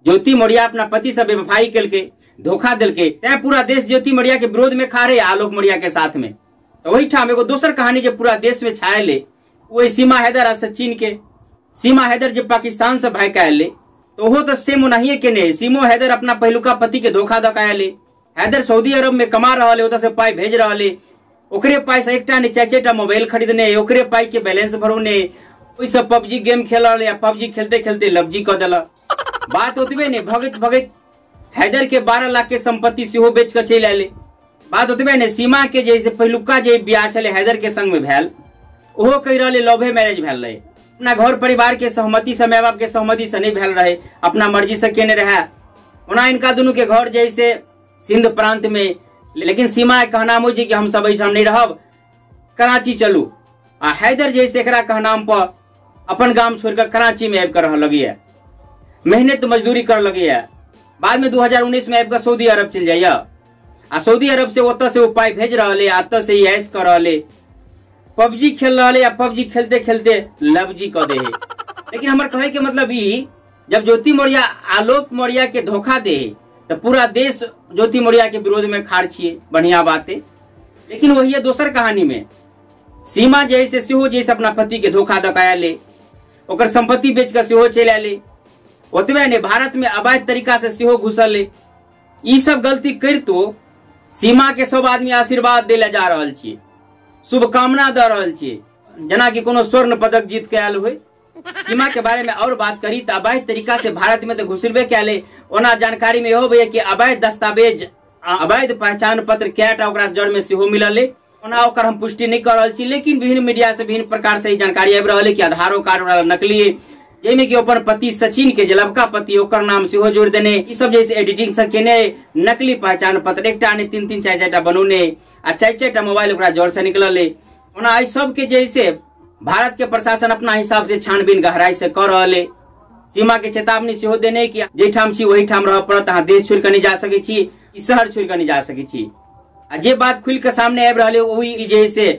ज्योति मौर्य अपना पति से बेवफाई केलकै, धोखा देलकै, तैं पूरा देश ज्योति मौर्य के विरोध में खा रहे आलोक मौर्य के साथ में। तो ओहिठाम एगो दोसर कहानी जे पूरा देश में छायल है वही सीमा हैदर आ सचिन के। सीमा हैदर जे पाकिस्तान से भागि के आयल तो ओहो तो सेम ओनाहिए केने है। सीमो हैदर अपना पहिलुका पति के धोखा दऽ के आयल है। हैदर सऊदी अरब में कमा रहल है, ओतऽ से पाई भेज रहल है, ओकरे पाई से एकटा नहीं चारि चारिटा मोबाइल खरीदने है, ओकरे पाई के बैलेंस भरौने है, ओहिसँ पबजी गेम खेल रहल है, पबजी खेलते खेलते लबजी कऽ देलक। बात ओतबे नहीं, भगैत भगैत हैदर के 12 लाख के संपत्ति सेहो बेच कऽ चलि आयल। बात ओतबे नहीं, सीमा के जे पहिलुका जे बियाह छलै हैदर के संग में भेल, ओहो कहि रहल लवे मैरिज भेल रहे, अपना घर परिवार के सहमति से, माय बाप के सहमति से नहीं भेल रहे, अपना मर्जी से केने रहे। ओना इनका दुनू के घर जैसे सिंध प्रांत में, लेकिन सीमा के कहनाम हो कि हम सब एहिठाम नहीं रहब, कराची चलू। आ हैदर जैसे एकरा कहनाम पर अपन गाम छोड़िकऽ कराची में आबि कऽ रहऽ लगैया, मेहनत मजदूरी करऽ लगैया। बाद में 2019 में आबि कऽ सऊदी अरब चलि जाइया आ सऊदी अरब से ओतऽ से ओ पाइ भेज रहल है, एतऽ से ऐश कऽ रहल है, पबजी खेल रहल है, आ पबजी खेलते खेलते लबजी कऽ दे है। लेकिन हमर कहे के मतलब ई, जब ज्योति मौर्य आलोक मौर्य के धोखा दे है तो पूरा देश ज्योति मौर्य के विरोध में खाड़ छिए, बढ़िया बात है। लेकिन वही है दोसर कहानी में सीमा जैसे सेहो जैसे अपना पति के धोखा दऽ के आयल, ओकर संपत्ति बेच कऽ सेहो चलि आयल। ओतबे नहि, भारत में अवैध तरीका से सेहो घुसल है। ई सब गलती करितो सीमा के सब आदमी आशीर्वाद दै लए जा रहल छियै, शुभकामना दऽ रहल छियै, जेनाकि कोनो स्वर्ण पदक जीत के आयल होय। सीमा के बारे में और बात करी तो अवैध तरीका से भारत में तो घुसबे कयल है। ओना जानकारी में इहो होइए कि अवैध दस्तावेज, अवैध पहचान पत्र कएटा ओकरा जड़ में सेहो मिलल है। ओना ओकर हम पुष्टि नहीं कर रहल छी, लेकिन विभिन्न मीडिया से विभिन्न प्रकार से ई जानकारी आबि रहल है कि आधारो कार्ड ओकरा नकली है, जाहिमे कि अपन पति सचिन के जे लवका पति ओकर नाम सेहो जोड़ि देने। ई सब जैसे एडिटिंग से केने नकली पहचान पत्र एकटा ने तीन तीन चारि चारिटा बनौने आ चारि चारिटा मोबाइल ओकरा जड़ से निकलल है। ओना एहि सबके जैसे भारत के प्रशासन अपना हिसाब से छानबीन गहराई से कऽ रहल है। सीमा के चेतावनी सेहो देने कि जाहिठाम छी ओहिठाम रहऽ पड़त, अहाँ देश छोड़ि कऽ नहि जा सकै छी, ई शहर छोड़ि कऽ नहि जा सकै छी। आ जे बात खुलि कऽ सामने आबि रहल है ओहि जे से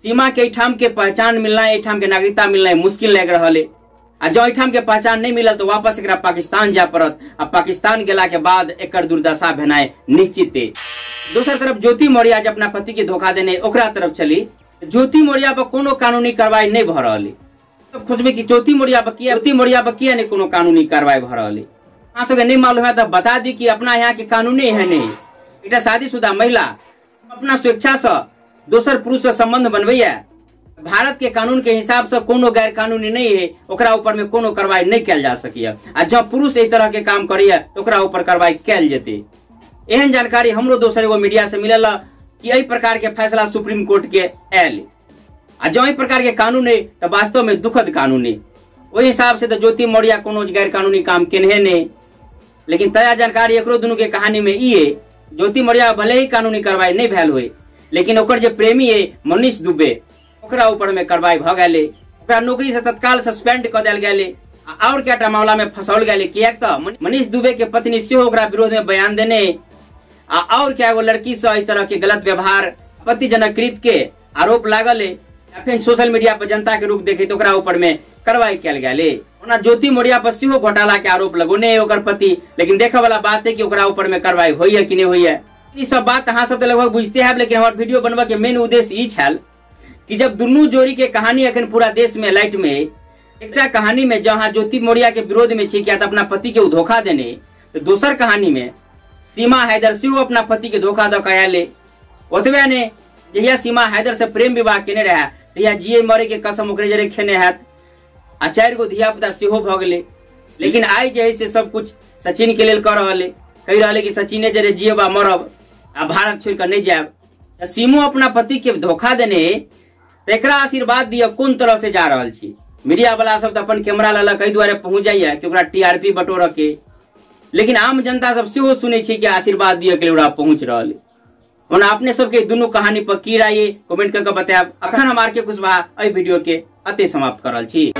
सीमा के एहिठाम के पहचान मिलना, एहिठाम के नागरिकता मिलना मुश्किल लागि रहल है। आ जँ एहिठाम के पहचान नहीं मिलल तो वापस एकरा पाकिस्तान जाय पड़त, आ पाकिस्तान गेला के बाद एकर दुर्दशा भेनाइ निश्चित है। दोसर तरफ ज्योति मौर्य जे अपना पति के धोखा देने ओकरा तरफ चली, ज्योति मौर्य पर कोनो कानूनी कार्रवाई नहीं भऽ रहल है। तब खोजबै कि ज्योति मौर्य पर किया, ज्योति मौर्य पर किया नहीं कोनो कानूनी कार्रवाई भऽ रहल है। अहाँ सबके नहीं मालूम है तो बता दी कि अपना यहाँ के कानूनी है नहीं। एकटा शादीशुदा महिला अपना स्वेच्छा से दोसर पुरुष से संबंध बनबैया, भारत के कानून के हिसाब से कोनो गैर कानूनी नहीं है, ओकरा ऊपर में कोनो कार्रवाई नहीं कयल जा सकैया। आ जब पुरुष एहि तरह के काम करैया तो ओकरा ऊपर कार्रवाई कयल जेतै। एहन जानकारी हमरो दोसर एगो मीडिया से मिलल कि एहि प्रकार के फैसला सुप्रीम कोर्ट के आयल। आ जँ एहि प्रकार के कानून है तो वास्तव में दुखद कानून है। ओहि हिसाब से तो ज्योति मौर्य कोनो गैर कानूनी काम केनहे नहीं। लेकिन ताजा जानकारी एकरो दुनू के कहानी में ई है, ज्योति मौर्य भले ही कानूनी कार्रवाई नहीं भेल होय, लेकिन ओकर जे प्रेमी है मनीष दुबे ओकरा ऊपर में कार्रवाई भऽ गेल, ओकरा नौकरी से तत्काल सस्पेंड कऽ देल गेल आ और कएटा मामला में फंसाओल गेल। किएक तऽ मनीष दुबे के पत्नी सेहो ओकरा विरोध में बयान देने आ और कएगो लड़की से एहि तरह के गलत व्यवहार आपत्तिजनक कृत्य के आरोप लागल है। फेर सोशल मीडिया पर जनता के रुख देखे तो ओकरा ऊपर में कार्रवाई कयल गेल। ओना ज्योति मौर्य पर सेहो घोटाला के आरोप लगौने है ओकर पति, लेकिन देखे वाला बात है कि ओकरा ऊपर में कार्रवाई होइए कि नहीं होइए। ई सब बात अहाँ सब तो लगभग बुझते हैं, लेकिन हमर वीडियो बनबऽ के मेन उद्देश्य ई छल कि जब दुनू जोड़ी के कहानी अखन पूरा देश में लाइट में, एकटा कहानी में जहाँ ज्योति मौर्य के विरोध में छी किया तऽ अपना पति के ओ धोखा देने, तो दोसर कहानी में सीमा हैदर सेहो अपना पति के धोखा दऽ के आयल। ओतबे ने, जहिया सीमा हैदर से प्रेम विवाह केने रहे तहिया जिए मरे के कसम ओकरे जरे खेने हैत आ 4 गो धिया पुता सेहो भऽ गेलै। लेकिन आइ जे है से सब कुछ सचिन के लेल कऽ रहल है, कहि रहल है कि सचिने जरे जियब आ मरब आ भारत छोड़ि कऽ नहि जायब। तऽ सीमो अपना पति के धोखा देने तऽ एकरा आशीर्वाद दिअ कोन तरह से जा रहल छी। मीडिया वाला सब तऽ अपन कैमरा लऽ लऽ एहि दुआरे पहुँच जाइया कि ओकरा टीआरपी बटोरऽ के, लेकिन आम जनता सब सेहो सुनै छै कि आशीर्वाद दिअ के लेल ओकरा पहुँच रहल है। ओना अपने सबके दुनू कहानी पर की राय है कमेंट करके बतायब। अखन हम आर के कुशवाहा एहि वीडियो के अते समाप्त कर रहल छी।